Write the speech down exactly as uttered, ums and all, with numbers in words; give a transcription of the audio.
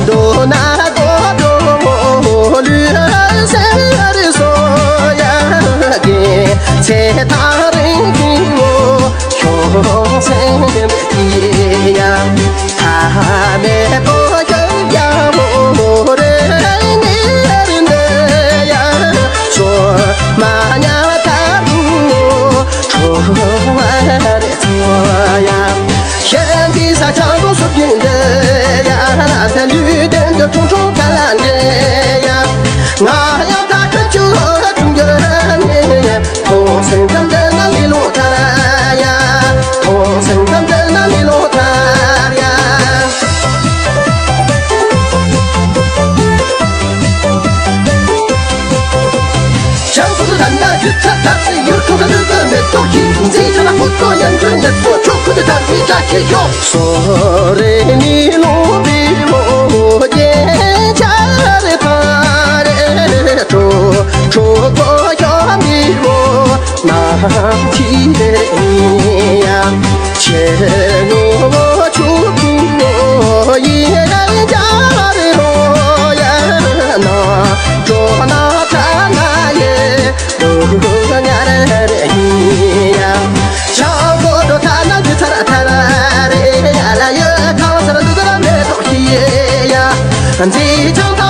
དོ་ན་དོ་དོ་ལུ་སེ་རི་སོ་ཡ་གེ་ཚེ་ཐང་རིང་གི་ངོ་ཤོང་སེམས་ཀྱི་ཡ། ཐ་མེ་དོ་ཀྱང་ཡ་མོ་རེ་ནི་རི་འདི་ཡ་སོ་མ་ཉ་ཐ་ངོ་ཁྲོ་བ་རེ་ཚོ་ཡ། ཤེས་འདི་ས་ཆ་དུ་སུ་གིན་འདི་ཡ་ན་ད་ལུས་དོན་དུ་ཁྲུང་ཁྲུང་ག་ལ་འདི་ཡ། ང་ཡང་ད་ཁ་ཆུ་ཁྲུང་གི་ར་ནི་ཡ། ཁོང་སེང་ཁམས་འདི་ན་ལི་ལོ་ཐ་ཡ། ཁོང་སེང་ཁམས་འདི་ན་ལི་ལོ་ཐ་ཡ། ཞང་ཁུ་ད་ན་ཡུ་ཚ་ད་སི་ཡུ་ཁུ་ད་ནུ་ཀ་མེ་ཏོག་གི་མཛེས་ཆ་ལ་ཁུ་ཏོ་ཉམ་ཆུ་ཉམ་ཆུ་ཆུ་ཁུ་ད་ད་མི་ད་ཁི་ཡོ། སོ་རེ་ནི་ལོ་བི་ལོ་རྒྱལ་ཆ་རེ་ཐ་རེ་ཁྲོ་ཁྲོ་ཏོ་ཡོ་མི་ལོ་ན་ཁི་རེ་ཡ། ཁྱེད་ངོ་བོ་ཆུ་ཀུ་ཡི་ར་རེ་རོ་ཡ་ན་འགྲོ་ན་ཁ་ན་ཡེ་རུ་ཉ་རེ་རེ་ཡ། ཆ་གོ་དོ་ཐ་ན་དུ་ཐ་ར་ཐ་ར་རེ་ཡ་ལ་ཡེ་ཁང་སར་དུ་དུ་ར་མེ་ཏོག་ཁྱི་ཡ། འཛི་ཆང་ཐ་